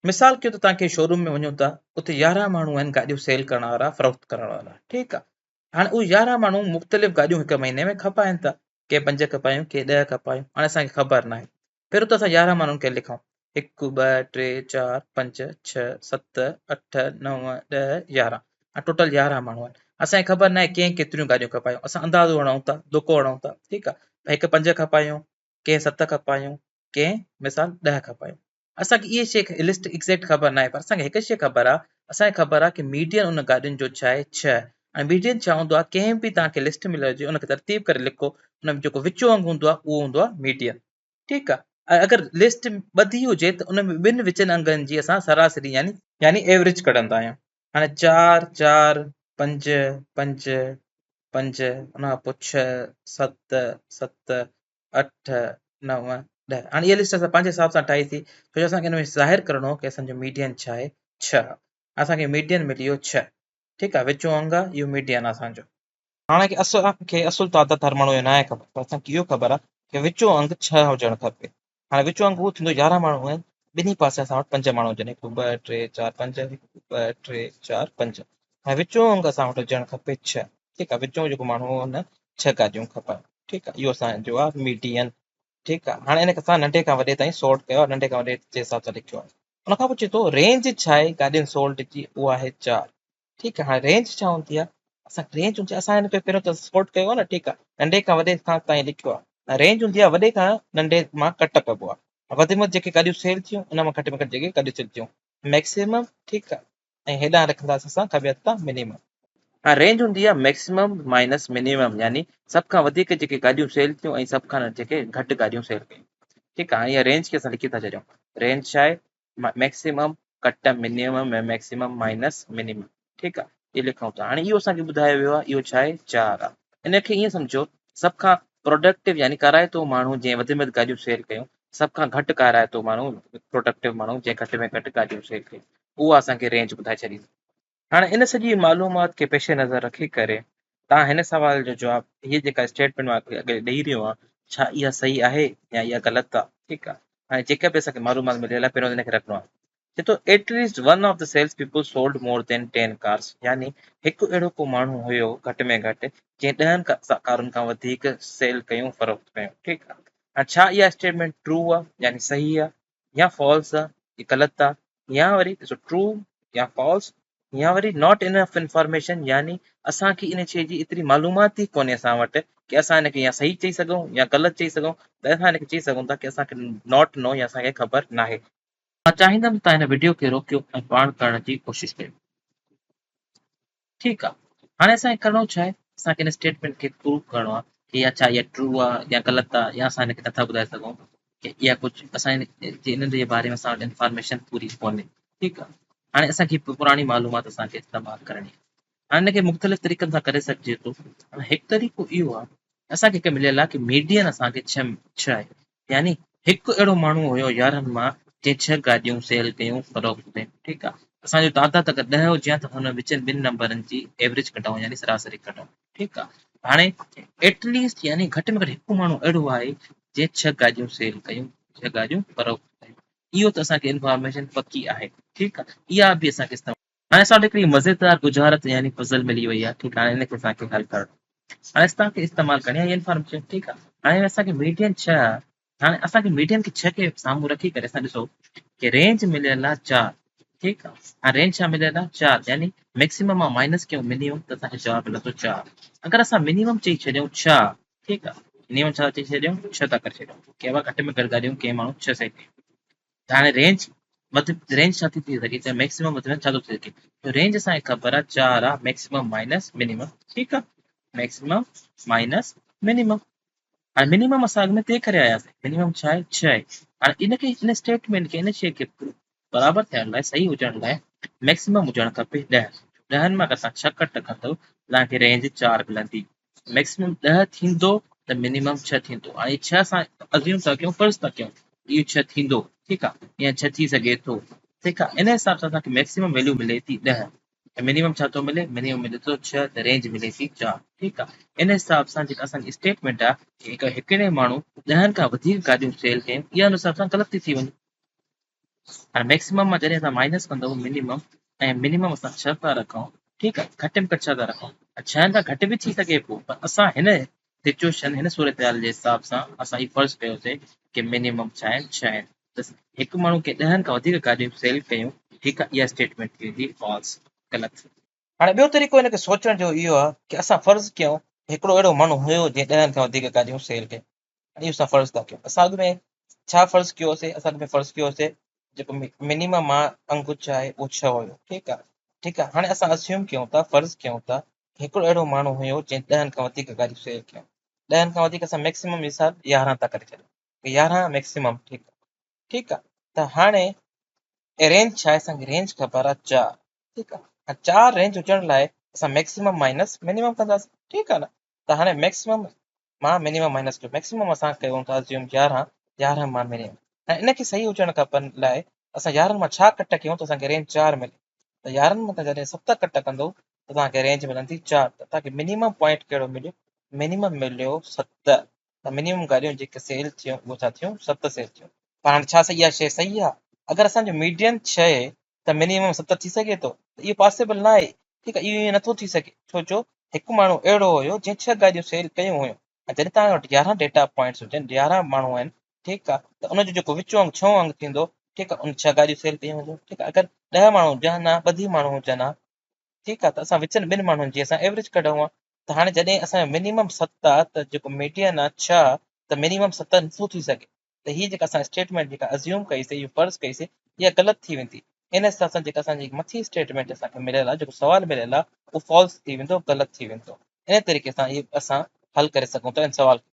مثال ڪيو ته توهان ڪنهن شوروم ۾ وڃو ٿا اتي 11 ماڻهو آهن گاڏيون سيل ڪرڻ وارا فروخت ڪرڻ وارا ٺيڪ آهي هاڻي اهي 11 ماڻهو مختلف گاڏيون هڪ مهيني ۾ کپائن ٿا ڪي پنج کپايون ڪي 10 کپايون هاڻي اسان کي خبر ناهي پهريون ته اسان 11 ماڻهن کي لکون 1 2 3 4 5 6 7 8 9 10 11 هاڻي ٽوٽل 11 ماڻهو آهن اسان کي خبر ناهي ڪنهن ڪيتريون گاڏيون کپايون اسان اندازو هڻون ٿا دوکو هڻون ٿا ٺيڪ آهي هڪ پنج کپايون ڪنهن ست کپايون ڪنهن مثال 10 کپايون اسان کي اهي شيء لسٽ ايگزيڪٽ خبر ناهي پر اسان کي هڪ شيء خبر آهي اسان کي خبر آهي ڪي ميڊين ان گاڏين جو ڇا آهي 6 ۽ ميڊين ڇا هوندو آهي ڪنهن به توهان کي لسٽ مليل هجي ان کي ترتيب ڪري لکو ان ۾ جيڪو وچون انگ هوندو آهي اهو هوندو آهي ميڊين ٺيڪ آهي ۽ اگر لسٽ ٻڌي هجي ته ان ۾ ٻن وچن انگن جي اسان سراسري يعني يعني ايوريج ڪڍندا آهيون هاڻي 4 4 5 5 5 ان کان پوء 6 7 7 8 9 10 هاڻي اها لسٽ اسان پنهنجي حساب سان ٺاهي سي ڇو جو اسان کي ان ۾ ظاهر ڪرڻو هو ڪي اسان جو ميڊين ڇا آهي 6 اسان کي ميڊين ملي ويو 6 ٺيڪ آهي وچون انگ آهي اهو ميڊين آهي اسان جو هاڻي کي اسان کي اصل تعداد هر ماڻهو جو ناهي خبر پر اسان کي اهو خبر آهي ڪي وچون انگ 6 هجڻ کپي هاڻي وچون انگ اهو ٿيندو 11 ماڻهو آهن ٻنهي پاسي اسان وٽ 5 ماڻهو هجن 1 2 3 4 5 1 2 3 4 5 هاڻي وچون انگ اسان وٽ هجڻ کپي 6 ٺيڪ آهي وچون جيڪو ماڻهو هو ان 6 گاڏيون کپن ٺيڪ آ اهو اسان جو آ ميڊين ٺيڪ آ هاڻي ان کي اسان ننڍي کان وڏي تائين سورٽ ڪيو آ ننڍي کان وڏي جي حساب سان لکيو آ ان کان پوء چئي ٿو رينج ڇا آهي گاڏين سولڊ جي اها آهي 4 ٺيڪ آ هاڻي رينج ڇا هوندي آ اسان رينج هوندي اسان هن کي پهريون ته سورٽ ڪيو آ نه ٺيڪ آ ننڍي کان وڏي کان تائين لکيو آ رينج هوندي آ وڏي کان ننڍي مان ڪٽ ڪبو آ وڌ ۾ وڌ جيڪي گاڏيون سيل ٿيون ان مان گهٽ ۾ گهٽ جيڪي گاڏيون سيل ٿيون ميڪسيمم ٺيڪ آ ۽ هيڏانهن رکنداسين اسان کاٻي هٿ تان منيمم. ها رينج هوندي آهي ميڪسيمم مائنس منيمم يعني سڀ کان وڌيڪ جيڪي گاڏيون سيل ٿيون ۽ سڀ کان جيڪي گهٽ گاڏيون سيل ڪيون ٺيڪ آهي اها رينج کي اسان لکي ٿا ڇڏيون رينج ڇا آهي ميڪسيمم ڪٽ منيمم ۽ ميڪسيمم مائنس منيمم ٺيڪ آهي اهو لکون ٿا هاڻي اهو اسان کي ٻڌايو ويو آهي اهو ڇا آهي 4 آهي ان کي ائين سمجهو سڀ کان پروڊڪٽو يعني ڪارائتو ماڻهو جنهن وڌ ۾ وڌ گاڏيون سيل ڪيون سڀ کان گهٽ ڪارائتو ماڻهو پروڊڪٽو ماڻهو جنهن گهٽ ۾ گهٽ گاڏيون سيل ڪيون اها اسان کي رينج ٻڌائي ڇڏيندو. هاڻي ان سڄي معلومات کي پيش نظر رکي ڪري توهان هن سوال جو جواب هيء جيڪا اسٽيٽمينٽ مان اڳ ڏئي رهيو آهيان ڇا اها صحيح آهي يا اها غلط آهي ٺيڪ آهي هاڻي جيڪا به اسان کي معلومات مليل آهي پهريون ان کي رکڻو آهي چئي ٿو at least one of the sales people sold more than 10 cars يعني هڪ اهڙو ڪو ماڻهو هيو گهٽ ۾ گهٽ جنهن ڏهن ڪارن کان وڌيڪ سيل ڪيون فروخت ڪيون ٺيڪ آهي هاڻي ڇا اها اسٽيٽمينٽ ٽرو آهي يعني صحيح آهي يا فالس آهي غلط آهي يا وري ڏسو ٽرو يا فالس يا وري not enough information يعني اسان کي ان شيء جي ايتري معلومات ئي ڪونهي اسان وٽ ڪي اسان ان کي يا صحيح چئي سگهون يا غلط چئي سگهون ته اسان ان کي چئي سگهون ٿا ڪي اسان کي not نو يا اسان کي خبر ناهي. مان چاهيندم ته توهان هن وڊيو کي روڪيو ۽ پاڻ ڪرڻ جي ڪوشش ڪيو. ٺيڪ آ هاڻي اسان کي ڪرڻو ڇا آهي اسان کي ان اسٽيٽمينٽ کي پروف ڪرڻو آ ڪي يا ڇا اها ٽرو آ يا غلط آ يا اسان ان کي نٿا ٻڌائي سگهون ڪي اها ڪجهه اسان جي انهن جي باري ۾ اسان وٽ انفارميشن پوري ڪونهي ٺيڪ آ هاڻي اسان کي پراڻي معلومات اسان کي استعمال ڪرڻي هاڻي ان کي مختلف طريقن سان ڪري سگهجي ٿو هاڻي هڪ طريقو اهو آ اسان کي هڪ مليل آ ڪي ميڊين اسان کي 6 6 آهي يعني هڪ اهڙو ماڻهو هيو يارهن مان جنهن ڇهه گاڏيون سيل ڪيون فروخت ڪيون ٺيڪ آ اسان جو تعداد اگر ڏهه هجي ها ته هن وچن ٻن نمبرن جي ايوريج ڪڍون يعني سراسري ڪڍون ٺيڪ آ هاڻي ايٽ ليسٽ يعني گهٽ ۾ گهٽ هڪ ماڻهو اهڙو آهي جنهن ڇهه گاڏيون سيل ڪيون ڇهه گاڏيون فروخت ڪيون اهو ته اسان کي انفارميشن پڪي آهي ٺيڪ آ اها به اسان کي هاڻي اسان وٽ هڪڙي مزيدار ڳجهارت يعني پزل ملي وئي آهي ٺيڪ آهي هاڻي ان کي اسان کي حل ڪرڻو هاڻي اسان کي استعمال ڪرڻي آهي انفارميشن ٺيڪ آهي هاڻي اسان کي ميڊين 6 آهي هاڻي اسان کي ميڊين کي 6 کي سامهون رکي ڪري اسان ڏسو ڪي رينج مليل آهي 4 ٺيڪ آهي هاڻي رينج ڇا مليل آهي 4 يعني ميڪسيمم مان مائنس ڪيون منيمم ته اسان کي جواب ملندو 4 اگر اسان منيمم چئي ڇڏيون 6 ٺيڪ آهي منيمم ڇا چئي ڇڏيون 6 ٿا ڪري ڇڏيون ڪي گهٽ ۾ گهٽ گاڏيون ڪي ماڻهو 6 سيل ڪيون ته هاڻي رينج مٿ رينج ڇا ٿي ٿي سگهي ته ميڪسيمم مٿ ڇا ٿو ٿي سگهي ته رينج اسان کي خبر آهي 4 آهي ميڪسيمم مائنس منيمم ٺيڪ آهي ميڪسيمم مائنس منيمم هاڻي منيمم اسان اڳ ۾ طئي ڪري آياسين منيمم ڇا آهي 6 آهي هاڻي ان کي ان اسٽيٽمينٽ کي ان شيء کي برابر ٿيڻ لاء صحيح هجڻ لاء ميڪسيمم هجڻ کپي 10 ڏهن مان اگر اسان 6 ڪٽ ڪندو توهان کي رينج 4 ملندي ميڪسيمم 10 ٿيندو ته منيمم 6 ٿيندو هاڻي 6 اسان ازيوم ٿا ڪيون فرض ٿا ڪيون اهو 6 ٿيندو ٺيڪ آ يا 6 ٿي سگهي ٿو ٺيڪ آ ان حساب سان اسان کي ميڪسيمم ويليو ملي ٿي 10 ۽ منيمم ڇا ٿو ملي منيمم ملي ٿو 6 ته رينج ملي ٿي 4 ٺيڪ آ ان حساب سان جيڪا اسان جي اسٽيٽمينٽ آ هڪ هڪڙي ماڻهو ڏهن کان وڌيڪ گاڏيون سيل ڪيون اها ان حساب سان غلط ٿي ٿي وڃي. هاڻي ميڪسيمم مان جڏهن اسان مائنس ڪندو منيمم ۽ منيمم اسان ڇهه ٿا رکون، ٺيڪ آهي، گهٽ ۾ گهٽ ڇهه ٿا رکون، ڇهن کان گهٽ به ٿي سگهي پيو، پر اسان هن سچوئيشن هن صورتحال جي حساب سان اسان هي فرض ڪيوسي ڪي منيمم ڇا آهن، ڇهه آهن. ته هڪ ماڻهو کي ڏهن کان وڌيڪ گاڏيون سيل ڪيون، ٺيڪ آهي، اها اسٽيٽمينٽ ٿي ويندي فالس، غلط. هاڻي ٻيو طريقو هن کي سوچڻ جو اهو آهي ڪي اسان فرض ڪيون هڪڙو اهڙو ماڻهو هيو جنهن ڏهن کان وڌيڪ گاڏيون سيل ڪيون، اهو اسان فرض ٿا ڪيون. اسان اڳ ۾ ڇا فرض ڪيوسي؟ اسان اڳ ۾ فرض ڪيوسي جيڪو منيمم آ انگ ڇا آهي اهو ڇهه هيو، ٺيڪ آهي، ٺيڪ آهي. هاڻي اسان اسيوم ڪيون ٿا، فرض ڪيون ٿا هڪڙو اهڙو ماڻهو هيو جنهن ڏهن کان وڌيڪ گاڏيون سيل ڪيون، ڏهن کان وڌيڪ اسان ميڪسيمم مثال يارهن ٿا ڪري ڇڏيون، يارهن ميڪسيمم، ٺيڪ آهي، ٺيڪ آهي. ته هاڻي رينج ڇا آهي؟ اسان کي رينج خبر آهي چار، ٺيڪ آهي. ۽ چار رينج هجڻ لاء اسان ميڪسيمم مائنس منيمم ڪنداسين، ٺيڪ آهي نه. ته هاڻي ميڪسيمم مان منيمم مائنس ڪيو، ميڪسيمم اسان ڪيون ٿا ازيوم يارهن، يارهن مان منيمم، ۽ ان کي صحيح هجڻ کپن لاء اسان يارهن مان ڇا ڪٽ ڪيون ته اسان کي رينج چار ملي. ته يارهن مان جڏهن ست ڪٽ ڪندو ته توهان کي رينج ملندي چار. ته توهان کي منيمم پوائنٽ ڪهڙو مليو؟ منيمم مليو ست. ته منيمم گاڏيون جيڪي سيل ٿيون اهي ڇا ٿيون؟ ست سيل ٿيون. پر هاڻي ڇا اها شيء صحيح آهي؟ اگر اسان جو ميڊين ڇهه آهي ته منيمم ست ٿي سگهي ٿو؟ ته اهو پاسيبل نه آهي، ٺيڪ آهي، اهو ائين نٿو ٿي سگهي، ڇو جو هڪ ماڻهو اهڙو هيو جنهن ڇهه گاڏيون سيل ڪيون هيون ۽ جڏهن توهان وٽ يارهن ڊيٽا پوائنٽس هجن، يارهن ماڻهو آهن، ٺيڪ آهي، ته ان جو جيڪو وچون انگ ڇهون انگ ٿيندو، ٺيڪ آهي، ان ڇهه گاڏيون سيل ڪيون هونديون، ٺيڪ آهي، اگر ڏهه ماڻهو هجن ها، ٻڌي ماڻهو هجن ها، ٺيڪ آهي، ته اسان وچن ٻن ماڻهن جي اسان ايوريج ڪڍون ها، ته هاڻي جڏهن اسان جو منيمم ست آهي ته جيڪو ميڊين آهي ڇهه آهي ته منيمم ست نٿو ٿي سگهي، ته هي جيڪا اسان اسٽيٽمينٽ جيڪا ازيوم ڪئي سي، اهو فرض ڪئي سي، اها غلط ٿي ويندي. ان حساب سان جيڪا اسان جي مٿي اسٽيٽمينٽ اسان کي مليل آهي، جيڪو سوال مليل آهي، اهو فالس ٿي ويندو، غلط ٿي ويندو. ان طريقي سان اهي اسان حل ڪري سگهون ٿا ان سوال کي.